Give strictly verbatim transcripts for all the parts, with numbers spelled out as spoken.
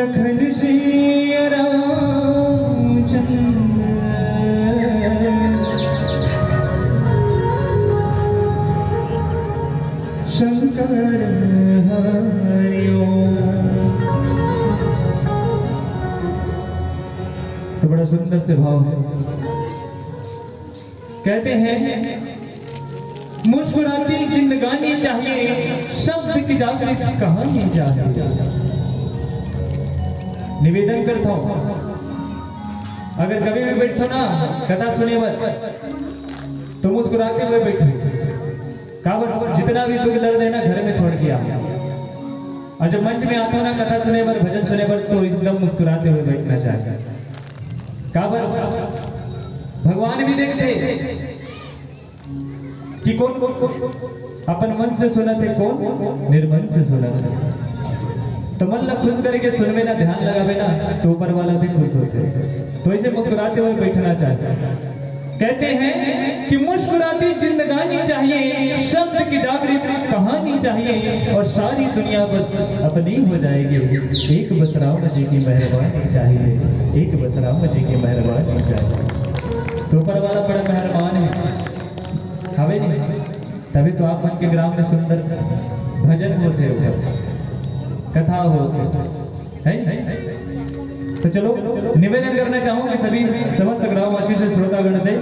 लखन सिया रामचंद्र शंकर हरि ओम। तो बड़ा सुंदर से भाव है। कहते हैं, मुस्कुराती जिंदगानी चाहिए, शब्द की जागृत कहानी चाहिए। निवेदन करता हूँ, अगर कभी भी बैठो ना कथा सुने बर, तो मुस्कुराते हुए बैठो। काबर, जितना भी दुख दर्द है ना, घर में छोड़ के आओ। और जब मंच में आते हो ना कथा सुने बर, भजन सुने बर, तो एकदम मुस्कुराते हुए बैठना चाहिए। काबर, भगवान भी देखते कि कोन अपन मन से सुनत हे, कोन निर्मन से सुनत हे। तो मन ला खुश करके सुनबे ना, ध्यान लगाबे ना, तो ऊपर वाला भी खुश होथे। तो ऐसे मुस्कुराते हुए बैठना चाहिए। कहते हैं कि मुस्कुराती जिंदगानी चाहिए, शब्द की जागृत कहानी चाहिए, और सारी दुनिया बस अपनी हो जाएगी। एक बस राम जी की मेहरबानी चाहिए, एक बस राम जी की मेहरबानी चाहिए। तो ऊपर वाला बड़ा मेहरबान है, हवे नहीं? तभी तो आप मन के ग्राम में सुंदर भजन होथे, कथा होथे, है? तो चलो, निवेदन करना चाहूंगा सभी समस्त ग्रामवासी से, श्रोतागण से,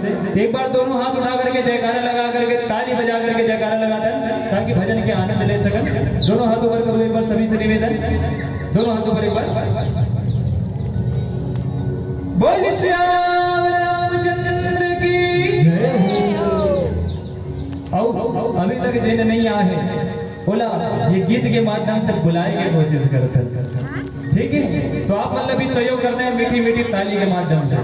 एक बार दोनों हाथ उठा करके, जयकारा लगा करके, ताली बजा करके जयकारा लगा दें, ताकि भजन के आनंद ले सकन। दोनों हाथ ऊपर करो एक बार, सभी से निवेदन, दोनों हाथ ऊपर एक बार। बोल श्याम रामचंद्र की। अउ अभी तक जेन नहीं आए हे, ओला ये गीत के माध्यम से बुलाए के कोशिश करते हैं, ठीक है? तो आप मतलब भी सहयोग करना है मीठी मीठी ताली के माध्यम से।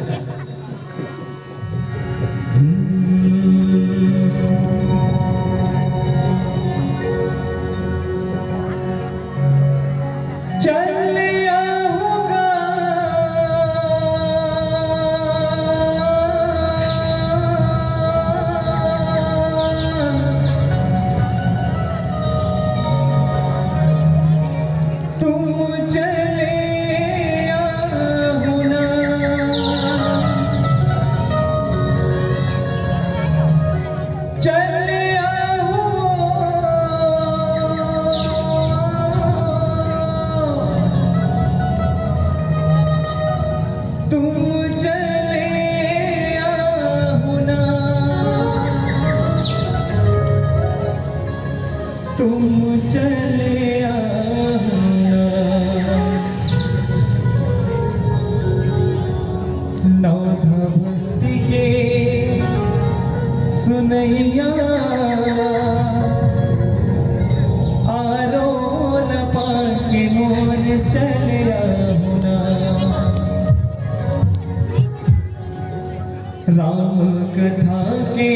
चल आऊंगा तुम चले आओ ना, चले आओ तुम चले आओ ना, तुम चले आओ ना। नवधा भक्ति के सुनैया आरो न पाके मोर चले आओ ना। राम कथा के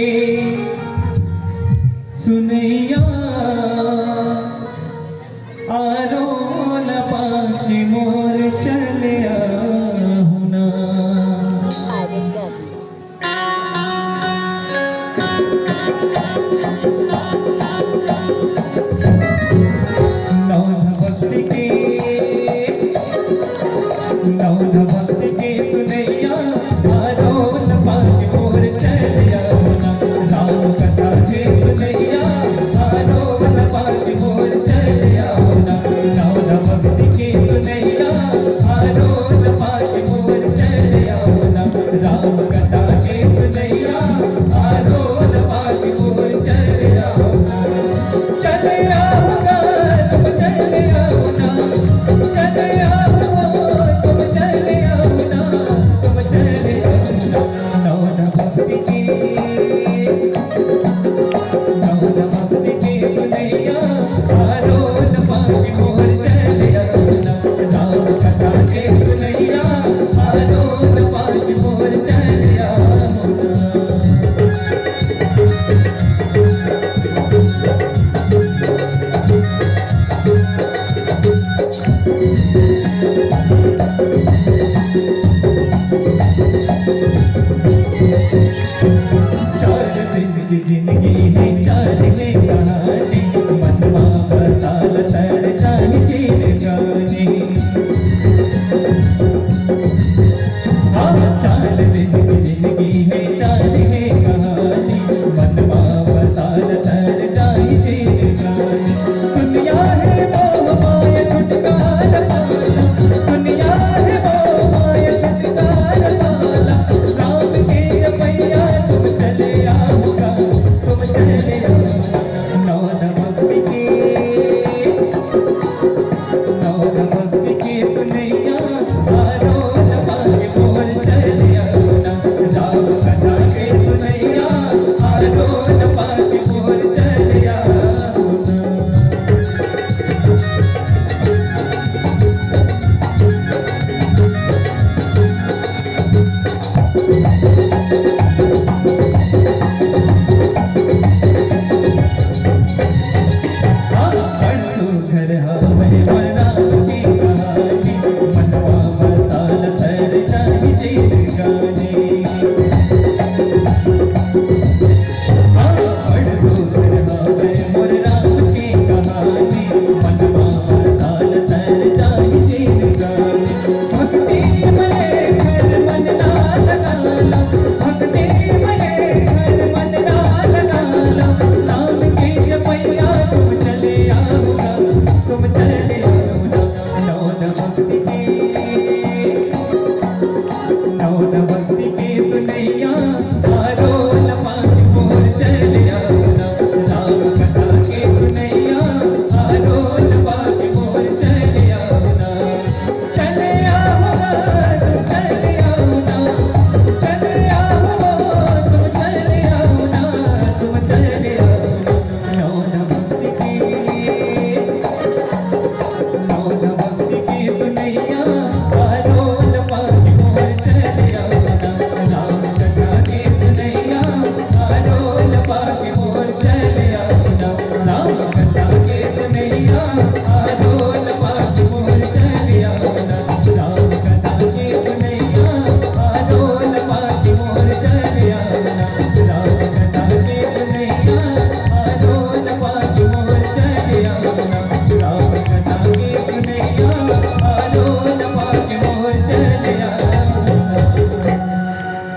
सुनैया आरो न पाके मोर चले आहुना। नौन भक्ति के, नौन भक्ति के सुनैया, आरो न पाके मोर चले आहुना। राम कथा के सुनैया, आरो न पाके मोर चले आहुना। नौन भक्ति के सुनैया, आरो न पाके मोर चले आहुना। राम कथा के सुनैया, आरो न पाके मोर चले आहुना। चले आहुना, तुम चले आहुना। चले आहुना, तुम चले आहुना। तुम चले आहुना। नौन भक्ति के, नौन भक्ति के सुनैया, आरो न पाके मोर चले आहुना। राम कथा के सुनैया, आरो न पाके मोर चले आहुना। चार दिन की जिंदगी है, चार में कहानी, मन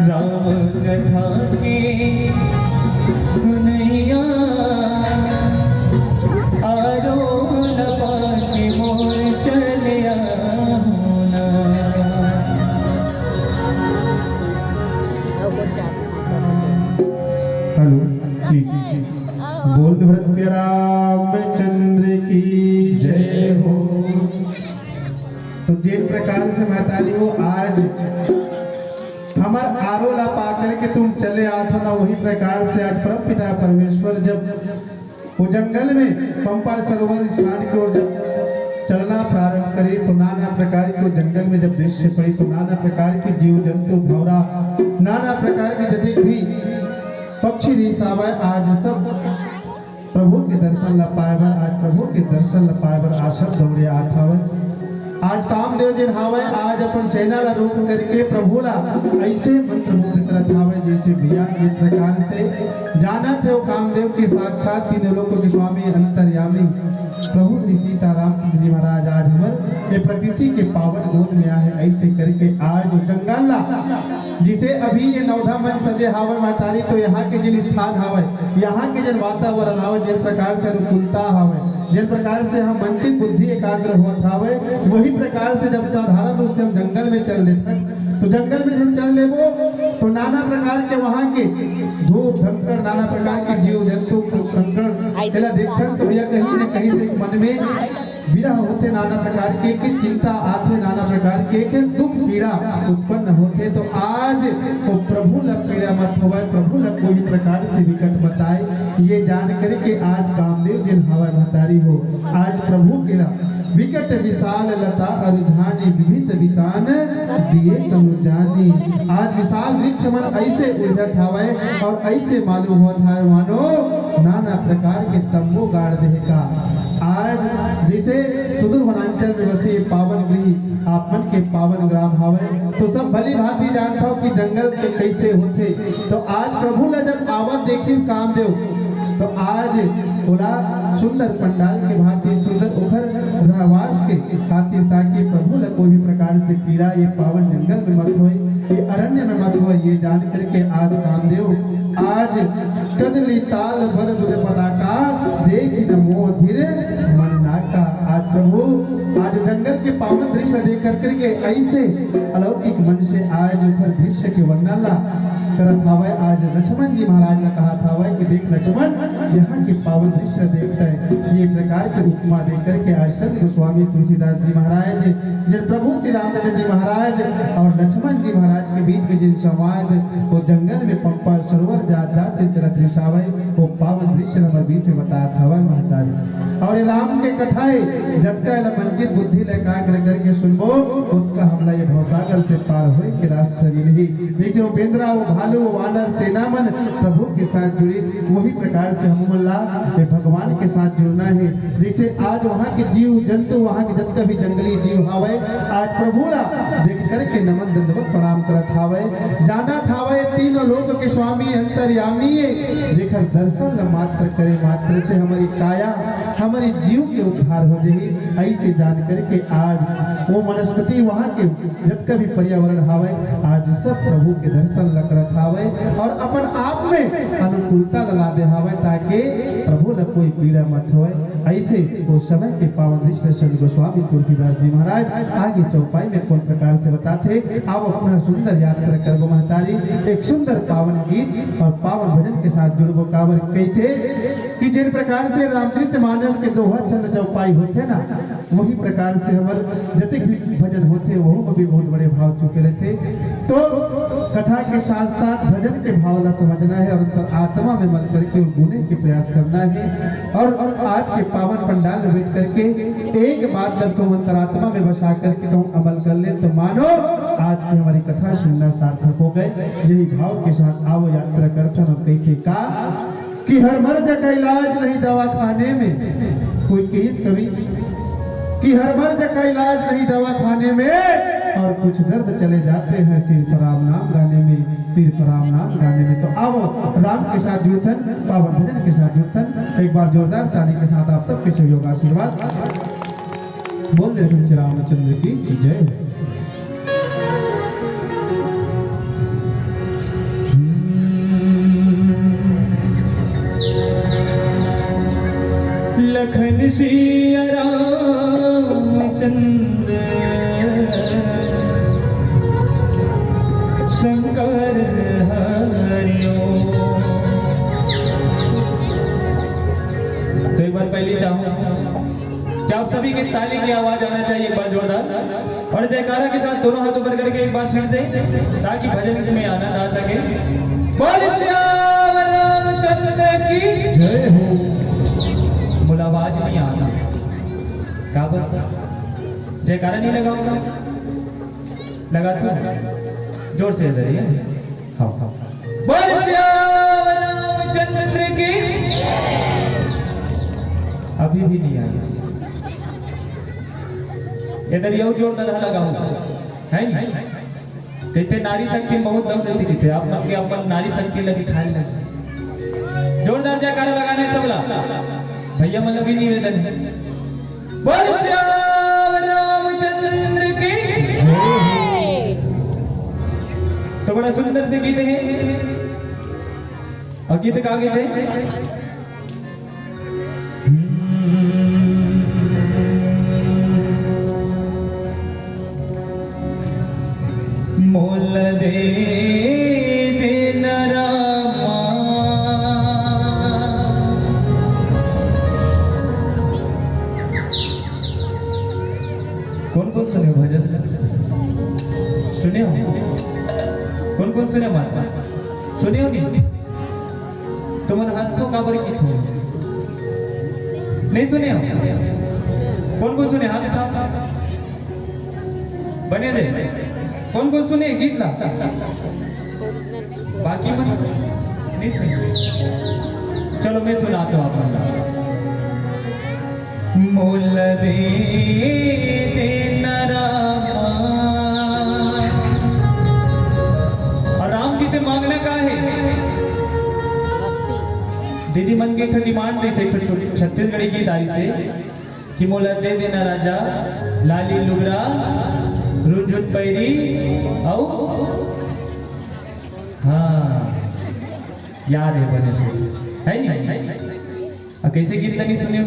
राम कथा के सुनैया, आरो न पाके मोर चले आना। हेलो जी। बोल दो भरत प्रिय रामचंद्र की जय हो। तो जिन प्रकार से महतारी हो, आज हमर आरो ला पा करके तुम चले आत हो ना, वही प्रकार से आज परम पिता परमेश्वर जब वो जंगल में पंपा सरोवर स्थान की ओर जब चलना प्रारंभ करे, तो नाना प्रकार के जंगल में जब दृश्य पड़े, तो नाना प्रकार के जीव जंतु, भौरा, नाना प्रकार के जतिक भी पक्षी रिस आवय, आज सब प्रभु के दर्शन ला पाए बर, आज प्रभु के दर्शन ला पाए बर आज सब दौड़े आत हवय। आज कामदेव जिन हावय, आज अपन सेना ला रूप करके प्रभु ला ऐसे मंत्रमुग्ध करत हावय, जैसे भैया एक प्रकार से जानत हे वो कामदेव के साक्षात तीनों लोकों के स्वामी अंतर्यामी प्रभु श्री सीताराम जी महाराज आज हमर ये प्रकृति के पावन गोद में आहे। ऐसे करके आज वो जंगल ला, जिसे अभी ये नवधा मंच सजे हावय महतारी, तो यहाँ के जिन स्थान हावय, यहाँ के जिन वातावरण हावय, जिन प्रकार से अनुकूलता हावय, जिन प्रकार से हम मन की बुद्धि एकाग्र होत हावय, वही प्रकार से जब साधारण रूप से हम जंगल में चल देथन, तो जंगल में जब चल देबो, तो नाना प्रकार के वहाँ के धूप धक्कड़, नाना प्रकार के जीव जंतु कंकड़ एला देखथन, तो भैया कहीं न कहीं से मन में विरह होथे नाना प्रकार के, के चिंता आथे नाना प्रकार के, के दुख पीड़ा उत्पन्न होथे। तो आज वो प्रभु ला पीड़ा मत होवय, प्रभु ला कोई प्रकार से विकट मत आए, ये जान करके आज कामदेव जिन हावय महतारी हो, आज प्रभु के ला विकट विशाल लता अरु झानी विविध वितान दिए तनु जानी। आज विशाल वृक्ष मन ऐसे उलझत हावय और ऐसे मालूम होत हावय मानो नाना प्रकार के तंबू गाड़ देहे का। आज जैसे सुदूर वनांचल में बसे ये पावन गृह, आप मन के पावन ग्राम हावय, तो सब भली भांति जानत हव कि जंगल के कैसे होथे। तो आज प्रभु ला जब आवत देखिस कामदेव, तो आज ओला सुंदर पंडाल के भांति सुंदर ओखर रहवास के खातिर, ताकि प्रभु ला कोई भी प्रकार से पीड़ा ये पावन जंगल में मत होए, ये अरण्य में मत होए, ये जान करके आज कामदेव आज कदली ताल बर बुध पताका, देख न मोह धीर मन नाका। आज प्रभु आज जंगल के पावन दृश्य देख कर करके ऐसे अलौकिक मन से आज ओखर दृश्य के वर्णन ला करत हावय। आज लक्ष्मण जी महाराज ला कहत हावय कि देख लक्ष्मण, यहाँ के पावन दृश्य देखत है। ये प्रकार के उपमा दे करके आज संत गोस्वामी तुलसीदास जी महाराज, जिन प्रभु श्री रामचंद्र जी महाराज और लक्ष्मण जी महाराज के बीच में जिन संवाद, वो जंगल में पंपा सरोवर जात जात जिन चलत रिसावय, वो पावन दृश्य हमर बीच में बतात हवय महतारी। और ये राम के कथा है, जतका एला मंचित बुद्धि ले एकाग्र करके सुनबो, उतका हमला ये भवसागर से पार होए के रास्ता मिलही। जैसे वो बेंदरा, वो भालू, वो वानर सेना मन प्रभु के साथ जुड़े, वही प्रकार से हम मन ला ये भगवान के साथ जुड़ना है। जैसे आज वहाँ के जीव जंतु, वहाँ के जतका भी जंगली जीव हावय, आज प्रभु ला देख करके नमन दंडवत प्रणाम करत हावय। जानत हावय तीनों लोक के स्वामी अंतर्यामी है, जेकर दर्शन ला मात्र करे मात्र से हमारी काया, हमारी जीव के उद्धार हो जाही। ऐसे जान करके आज वो वनस्पति, वहाँ के जतका भी पर्यावरण हावय, आज सब प्रभु के दर्शन ला करत हावय और अपन आप में अनुकूलता ला लादे हावय, ताकि प्रभु ला कोई पीड़ा मत होय। ऐसे वो समय के पावन दृष्ट संत गोस्वामी तुलसीदास जी महाराज आगे चौपाई में कौन प्रकार से बताथे, आप अपना सुंदर यात्रा करबो महतारी, एक सुंदर पावन गीत और पावन भजन के साथ जुड़बो। काबर कहिथे कि जिन प्रकार से रामचरित मानस के दोहा छंद चौपाई होथे ना, वही प्रकार से हमर जतेक भी भजन होथे, वहू में भी बहुत बड़े भाव छुपे रहथे। तो कथा के साथ साथ भजन के भाव ला समझना है और अंतरात्मा में मल करके गुने के प्रयास करना है। और, और आज के पावन पंडाल में बैठ करके एक बात जब कहूँ अंतरात्मा में बसा करके कहूँ अमल कर ले, तो मानो आज की हमारी कथा सुनना सार्थक हो गए। यही भाव के साथ आओ यात्रा करथन और कहिथे का कि हर मर्ज का इलाज नहीं दवाखाने में, कोई कहिस कवि कि हर मर्ज का इलाज नहीं दवाखाने में, और कुछ दर्द चले जाते हैं सिर्फ राम नाम गाने में, सिर्फ राम नाम गाने में। तो आओ, राम के साथ जुड़थन, पावन भजन के साथ जुड़थन। एक बार जोरदार ताली के साथ आप सबके सहयोग आशीर्वाद। बोल दे श्री रामचंद्र की जय। लखन सिया रामचंद्र शंकर हरिओ। तो एक बार पहले चाहूँ कि आप सभी के ताली की आवाज आना चाहिए एक बार जोरदार, और जयकारा के साथ दोनों हाथ ऊपर करके एक बार फिर से, ताकि भजन में आनंद आ सके। बोल श्याम रामचंद्र की जय हो। बोला, आवाज नहीं आना। का बोल? जयकारा नहीं लगाऊंगा? लगा तू। जोर से इधर ये। हाँ, हाँ। बोल श्याम रामचंद्र की। अभी भी नहीं आया। इधर यो जोरदार लगाऊं, है नहीं? कहते नारी शक्ति में बहुत दम रहती, कहते आप मन के अपन नारी शक्ति लगी खाए लगे। जोरदार जयकारा लगाने तबला। भैया मन भी निवेदन है। बोल श्याम रामचंद्र की। तो बड़ा सुंदर से गीत है। और गीत का गीत है। मोल दे देना रामा। कौन कौन सुने हो भजन? सुने हो? कौन कौन सुने हो माता? सुने हो नहीं? तुमन हंसथो काबर की थो? नहीं सुने हो? कौन कौन सुने? हाथ उठाओ। बने दे। कौन कौन सुने गीत ला? बाकी मन नहीं सुने। चलो मैं सुनाता हूँ आप मन ला। मोल दे देना रामा। और राम जी से मांगना का है? दीदी मन के एक ठो डिमांड रहिसे, एक ठो छोटी छत्तीसगढ़ी गीत आइसे कि मोला दे देना राजा लाली लुगरा, रुनझुन पैरी, अउ हाँ, याद है बने से, है नहीं? अउ कैसे गीत नहीं सुने हो?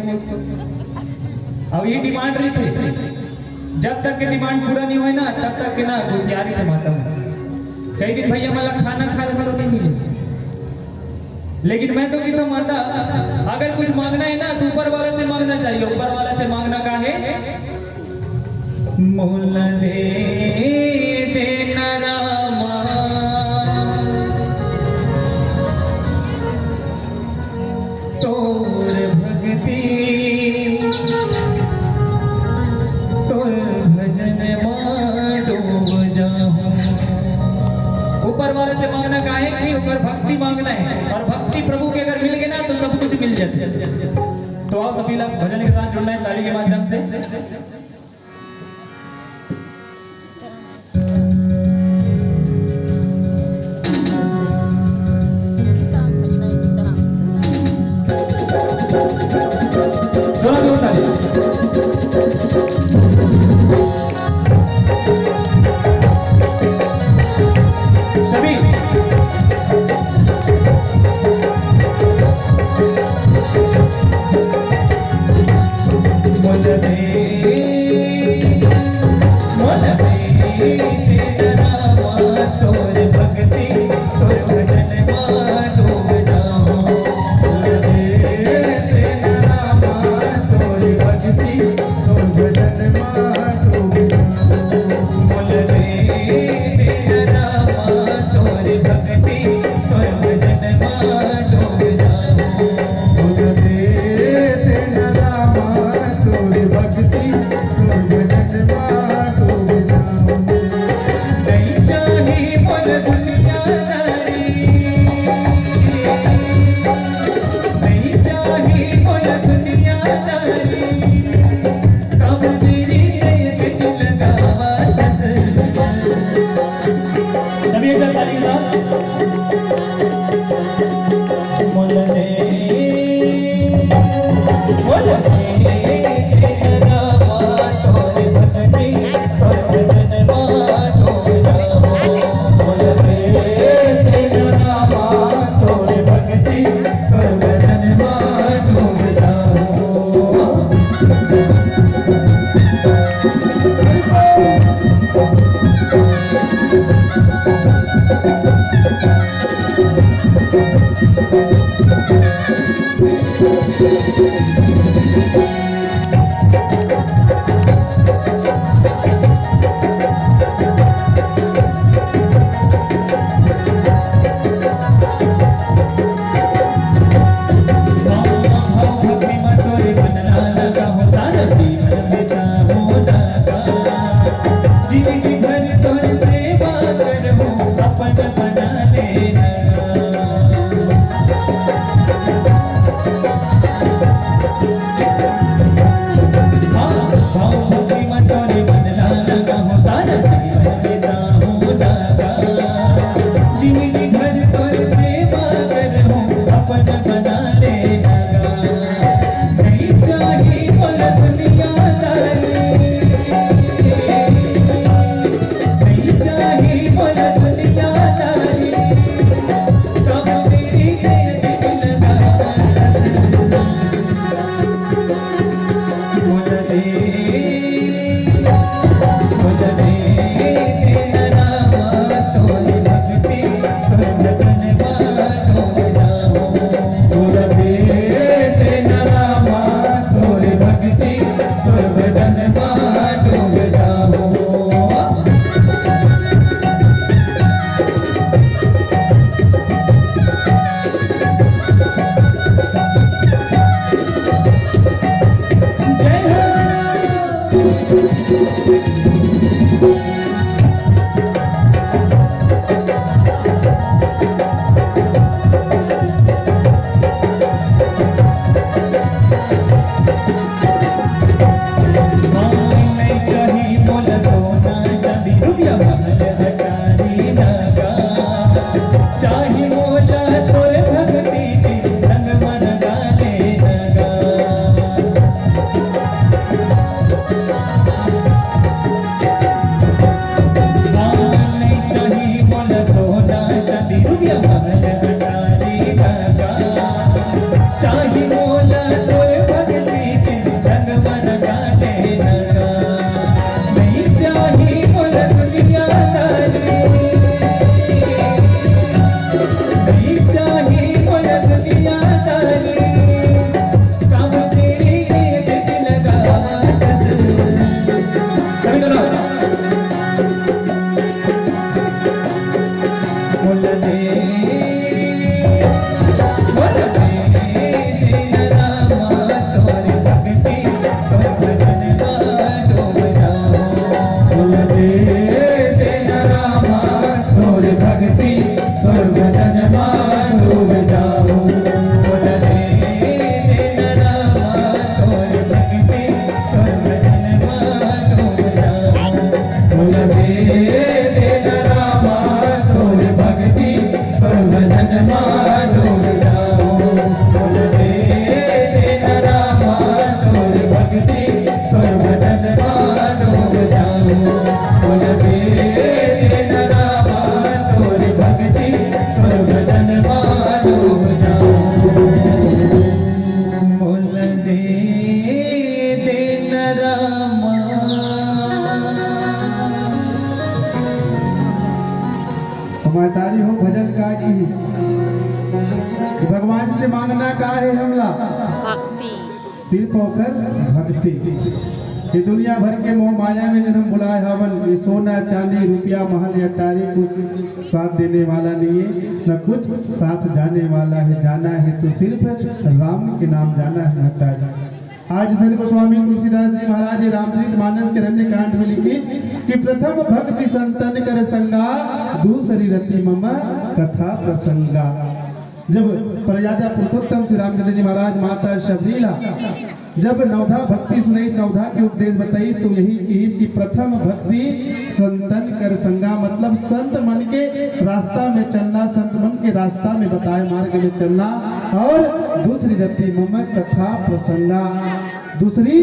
अब ये डिमांड रहिसे, जब तक के डिमांड पूरा नहीं होए ना, तब तक के ना होशियारी के मातम। कई दिन भैया मला खाना खाए वालों नहीं मिले, लेकिन मैं तो कहता हूँ माता, अगर कुछ मांगना है ना तो ऊपर वाला से मांगना चाहिए। ऊपर वाला से मांगना का है? मोला दे देना रामा, तोर भक्ति, तोर भजन मा डूब जाहूं। ऊपर वाले से मांगना का है कि ओकर भक्ति मांगना है, और भक्ति प्रभु के अगर मिल गए ना तो सब कुछ मिल जाते। तो आओ सभी लोग भजन के साथ जुड़ना है ताली के माध्यम से। जोरदार, जोरदार ताली। सभी। भगवान से मांगना का है हमला? भक्ति। सिर्फ ओकर भक्ति। ये दुनिया भर के मोह माया में जन्म बुलाए हवन। ये सोना, चांदी, रुपया, महल या टारी कुछ साथ देने वाला नहीं है, न कुछ साथ जाने वाला है। जाना है तो सिर्फ राम के नाम जाना है, महतारी। आज संत गोस्वामी तुलसीदास जी महाराज ये रामचरित मानस के अरण्य कांड में लिखिस कि प्रथम भक्ति संतन कर संगा, दूसरी रति मम कथा प्रसंगा। जब प्रयाजा पुरुषोत्तम श्री रामचंद्र जी महाराज माता शबरी ला जब नवधा भक्ति सुनइस, नवधा के उपदेश बताइस, तो यही किहिस कि प्रथम भक्ति संतन कर संगा, मतलब संत मन के रास्ता में चलना, संत मन के रास्ता में बताए मार्ग में चलना। और दूसरी रति मम कथा प्रसंगा, दूसरी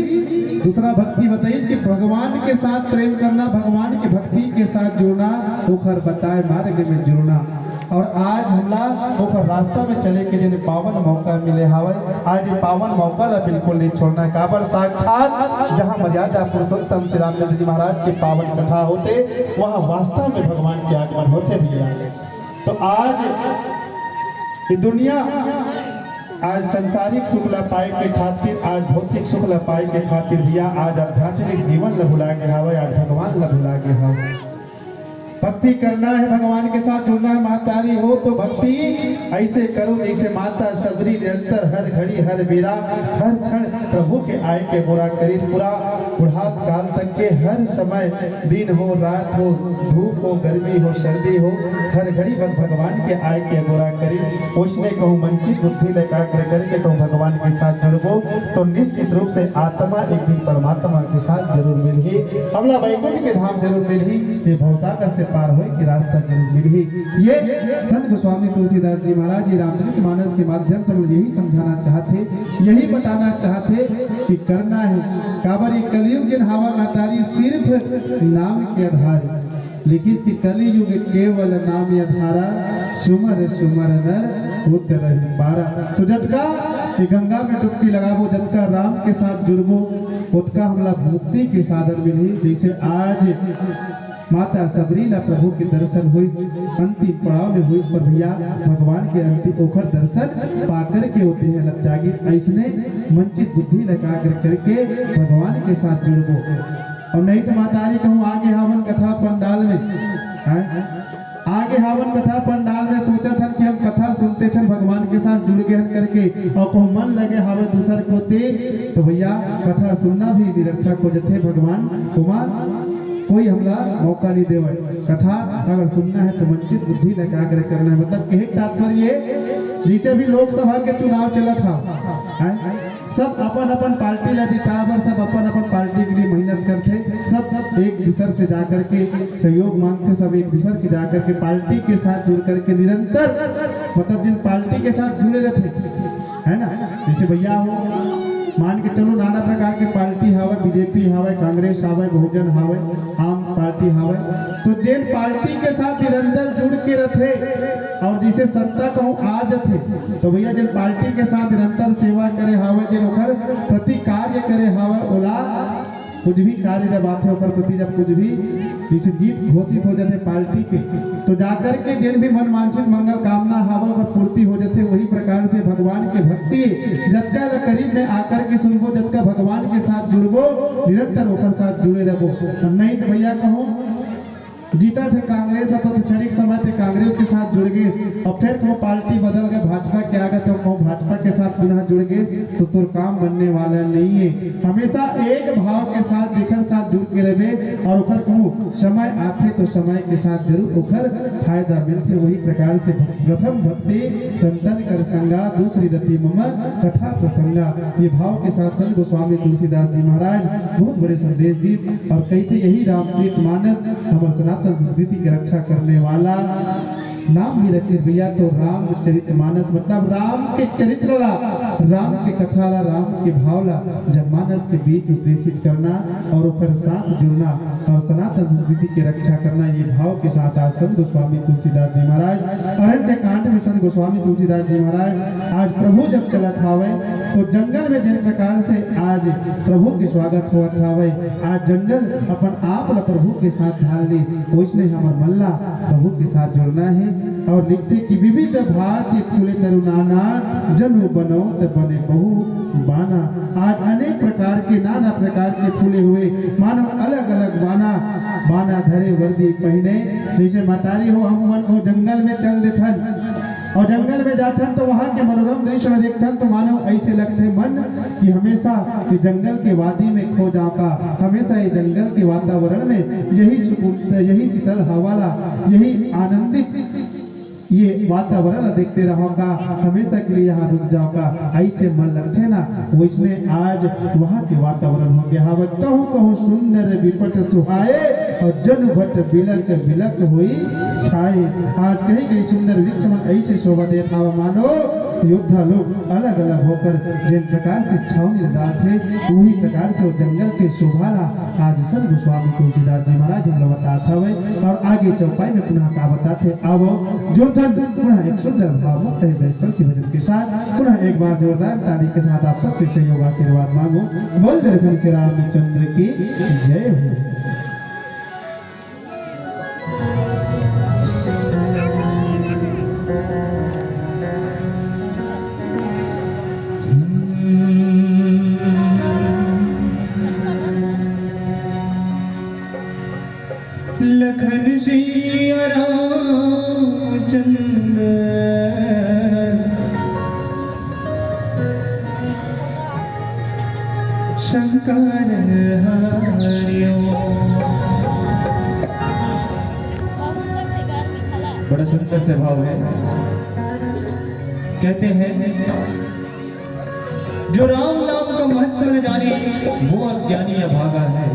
दूसरा भक्ति बताइस कि भगवान के साथ प्रेम करना, भगवान के भक्ति के साथ जुड़ना, ओखर बताए मार्ग में जुड़ना। और आज हमला ओकर रास्ता में चले के जेन पावन मौका मिले हावय, आज ये पावन मौका ला बिल्कुल नहीं छोड़ना है। काबर साक्षात जहाँ मर्यादा पुरुषोत्तम श्री रामचंद्र जी महाराज के पावन कथा होथे, वहाँ वास्तव में भगवान के आगमन होथे भैया। तो आज ये दुनिया आज सांसारिक सुख ला पाए के खातिर, आज भौतिक सुख ला पाए के खातिर भैया, आज आध्यात्मिक जीवन ला भुला गे हावय, आज भगवान ला भुला गे हावय। भक्ति करना है, भगवान के साथ जुड़ना है। महतारी हो तो भक्ति ऐसे करो जैसे माता सबरी निरंतर हर घड़ी हर बेरा हर क्षण प्रभु के आए के अगोरा करिस। पूरा बुढ़ात काल तक के हर समय, दिन हो रात हो, धूप हो गर्मी हो सर्दी हो, हर घड़ी बस भगवान के आए के अगोरा करिस। ओइसने कहूँ मन चित बुद्धि ला एकाग्र करके कहूँ भगवान के साथ जुड़बो तो निश्चित रूप से आत्मा एक दिन परमात्मा के साथ जरूर मिलही, हमला वैकुंठ के धाम जरूर मिलही, ये भवसागर से पार होए के रास्ता जरूर मिलही। ये संत गोस्वामी तुलसीदास जी महाराज ये रामचरित मानस के माध्यम से मुझे यही समझाना चाहते, यही बताना चाहते कि करना है। काबर ये कलयुग जिन हवा महतारी सिर्फ नाम के आधार, लिखिस कि कलयुग केवल नाम आधारा, सुमर सुमर नर उतरहि पारा। तो जतका ये गंगा में डुबकी लगाबो, जतका राम के साथ जुड़बो, ओतका हमला मुक्ति के साधन मिलही। जैसे आज माता सबरी ला प्रभु के दर्शन होइस, अंतिम पड़ाव में होइस, पर भैया भगवान के अंतिम ओखर दर्शन पाकर के ओ देह ला त्यागिन। ऐसने मन चित बुद्धि ला एकाग्र करके भगवान के साथ जुड़बो। और नहीं तो महतारी कहूँ आगे हावन कथा पंडाल में, हैं? आगे हावन कथा पंडाल में सोचत हन कि हम कथा सुनते छन भगवान के साथ जुड़ गए हन करके, और कहूँ मन लगे हावे दूसर कोती, तो भैया कथा सुनना भी निरर्थक हो जथे। भगवान ओमा कोई हमला मौका नहीं देवे। कथा अगर सुनना है तो मन चित बुद्धि ला एकाग्र करना है। मतलब कहे के तात्पर्य ये, जैसे भी लोकसभा के चुनाव चलत हा, हैं? सब अपन अपन पार्टी ला जिताए बर सब अपन अपन पार्टी के लिए मेहनत करथे, सब एक दूसर से जा करके सहयोग मांगथे, सब एक दूसर के जा करके पार्टी के साथ जुड़ करके निरंतर, मतलब जिन पार्टी के साथ जुड़े रहथे, है ना, जैसे भैया हो, मान के चलो नाना प्रकार के पार्टी हावय, बीजेपी हावय, कांग्रेस हावय, बहुजन हावय, आम पार्टी हावय, तो जेन पार्टी के साथ निरंतर जुड़ के रथे और जैसे सत्ता कहूँ आ जथे, तो भैया जेन पार्टी के साथ निरंतर सेवा करे हावय, जेन ओकर प्रति कार्य करे हावय, ओला कुछ भी कार्य जब आथे, ओकर प्रति जब कुछ भी जैसे जीत घोषित हो जाथे पार्टी के, तो जाकर के जेन भी मन वांछित मंगल कामना हावय, ओकर पूर्ति हो जाथे। वही प्रकार से भगवान के भक्ति जतका ल करीब में आकर के सुनबो, जतका भगवान के साथ जुड़बो, निरंतर ओकर साथ जुड़े रहबो। और नहीं तो भैया कहूँ, जीतत हे कांग्रेस, अब तो क्षणिक समय ते कांग्रेस के साथ जुड़ गए, अब फिर कहूँ पार्टी बदल गए, भाजपा के आ गए, तो कहूँ भाजपा के साथ पुनः जुड़ गए, तो तोर काम बनने वाला नहीं है। हमेशा एक भाव के साथ जेकर साथ जुड़ के रहबे और ओकर कहूँ समय आथे तो समय के साथ जरूर ओकर फायदा मिलथे। वही प्रकार से प्रथम भक्ति संतन कर संगा, दूसरी रति मम कथा प्रसंगा। ये भाव के साथ संत गोस्वामी तुलसीदास जी महाराज बहुत बड़े संदेश दी और कही थे यही रामचरित मानस हमर सनातन संस्कृति के रक्षा करने वाला नाम भी रखिस भैया। तो रामचरित मानस मतलब राम के चरित्र ला, राम के कथा ला, राम के भाव ला जनमानस के बीच में प्रेषित करना और ओकर साथ जुड़ना और सनातन संस्कृति के रक्षा करना, ये भाव के साथ आज संत गोस्वामी तुलसीदास जी महाराज, अरण्य कांड में संत गोस्वामी तुलसीदास जी महाराज आज प्रभु जब चलत हावय, तो जंगल में जिन प्रकार से आज प्रभु के स्वागत होत हावय, आज जंगल अपन आप ला प्रभु के साथ ढाल ली, वैसने हमर मन ला प्रभु के साथ जोड़ना है। और लिखथे कि विविध भांति फूले तरु नाना, जनु बनौत बने बहु बाना। आज अनेक प्रकार के, नाना प्रकार के फूले हुए, मानो अलग-अलग बाना, बाना धरे वर्दी पहिने। जैसे मतारी हो, हम मन हो जंगल में चल देथन और जंगल में जाथन तो वहाँ के मनोरम दृश्य ला देखथन तो मानो ऐसे लगथे मन कि हमेशा ये जंगल के वादी में खो जाओ का, हमेशा ये जंगल के वातावरण में यही सुकून, यही शीतल हवा ला, यही आनंदित ये वातावरण ला देखते रहो का, हमेशा के लिए यहाँ रुक जाओ का, ऐसे मन लगथे ना। वैसने आज वहाँ के वातावरण हो गया हवय। कहूँ कहूँ सुंदर विपट सुहाए और जनु भट बिलक बिलक होई छाए। आज कहीं कहीं सुंदर वृक्ष मन ऐसे शोभा देत हावय, मानो योद्धा लोग अलग-अलग होकर जिन प्रकार से छावनी लगाथे, वही प्रकार से वो जंगल के शोभा ला आज संत गोस्वामी तुलसीदास जी महाराज हमला बतात हवय। और आगे चौपाई में पुनः का बताथे, आवो जुड़थन पुनः एक सुंदर भावमुक्त हृदय स्पर्शी भजन के साथ पुनः एक बार जोरदार ताली के साथ आप सबसे सहयोग आशीर्वाद मांगो। बोल दरखन श्री रामचंद्र की जय हो। लखन सिया रामचंद्र शंकर हरिओ। बड़ा सुंदर से भाव है। कहते हैं, जो राम नाम का महत्व न जाने, वो अज्ञानी अभागा है।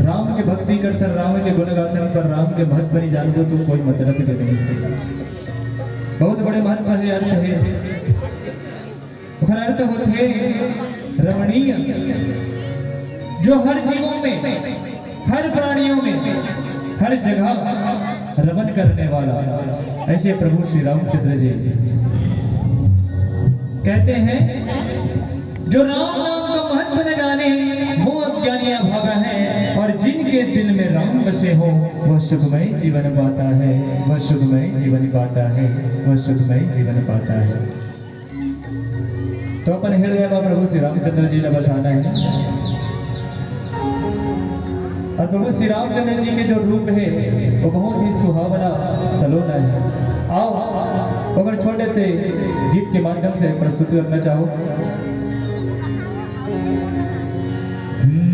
राम के भक्ति करथन, राम के गुण गाथन, पर राम के महत्व नहीं जानबो तो कोई मतलब के नहीं। बहुत बड़े महत्व है, अर्थ है। ओकर अर्थ होथे रमणीय, जो हर जीवों में, हर प्राणियों में, हर जगह रमण करने वाला। ऐसे प्रभु श्री रामचंद्र जी कहते हैं, जो राम नाम का महत्व न जाने, वो अज्ञानी अभागा है, और जिनके दिल में राम बसे हो, वह सुखमय जीवन पाता है, वह सुखमय जीवन पाता है, वह सुखमय जीवन पाता है। तो अपन हृदय में प्रभु श्री रामचंद्र जी ला बसाना है। और प्रभु श्री रामचंद्र जी के जो रूप है, वो बहुत ही सुहावना, सलोना है। आओ, अगर छोटे से गीत के माध्यम से प्रस्तुति करना चाहो।